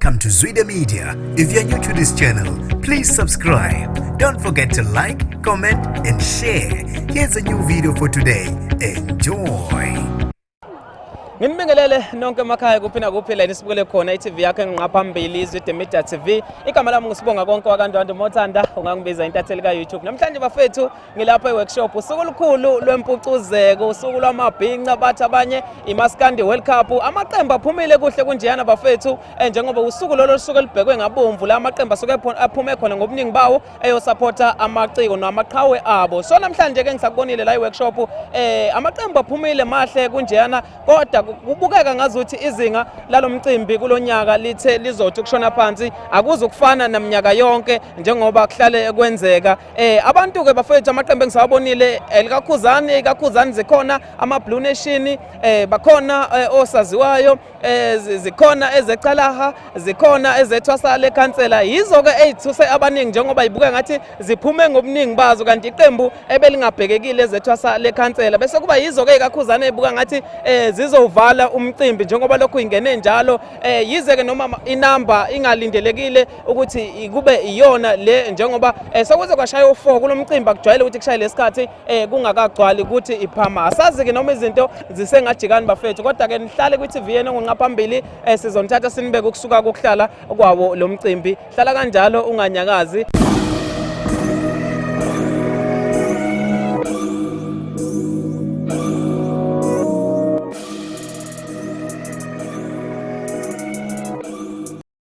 Welcome to Zwida Media. If you're new to this channel, please subscribe. Don't forget to like, comment, and share. Here's a new video for today. Enjoy. Nginibingelele nonke emakhaya kuphi nakuphi la nisibukele khona i-TV yakho enginqa phambili iZwide Media TV. Igama lami nguSibonga konke wakaNdwandwe Mothanda, ungangibiza intatheli ka-YouTube. Namhlanje bafethu ngilapha e-workshop, usuku olukhulu lwempucuzeko, usuku lwamabhinca, bathi abanye iMaskandi World Cup. Amaqembu aphumile kuhle kunjeyana bafethu, njengoba usuku lolo lusuke lubhekwe ngabomvu la amaqembu asuke aphume khona ngobuningi bawo eyosapotha amaciko namaqhawe abo. So namhlanje ke ngisakubonile la e-workshop, amaqembu aphumile mahle kunjeyana, kodwa kubukeka ngazuthi izinga lalomcimbi kulonyaka lithe lizothi kushona phansi, akuzukufana naminyaka yonke njengoba kuhlale kwenzeka. Abantu ke bafethu, amaqembu engisawabonile elikaKhuzani, kaKhuzani zikhona ama Blue Nation, bakhona osaziwayo, zikhona ezecalaha, zikhona ezethwasa lekhansela. Yizo ke ezithuse abaningi njengoba ibuka ngathi ziphume ngobuningi bazo, kanti iqembu ebelingabhekekile ezethwasa lekhansela bese kuba yizo ke kaKhuzani ebuka ngathi zizovala umcimbi njengoba lokhu ingene njalo. Yize ke noma inamba ingalindelekile ukuthi kube iyona le, njengoba sekuze kwashaya u4 kulomcimbi, akujwayele ukuthi kushaye lesikhathi kungakagcwali ukuthi iphama. Asazi ke noma izinto zisengajikani bafethu, kodwa ke nihlale kwi-TV yenu ngonqa phambili, sizonithatha sinibeke ukusuka kokuhlala kwawo lo mcimbi. Hlala kanjalo, unganyakazi.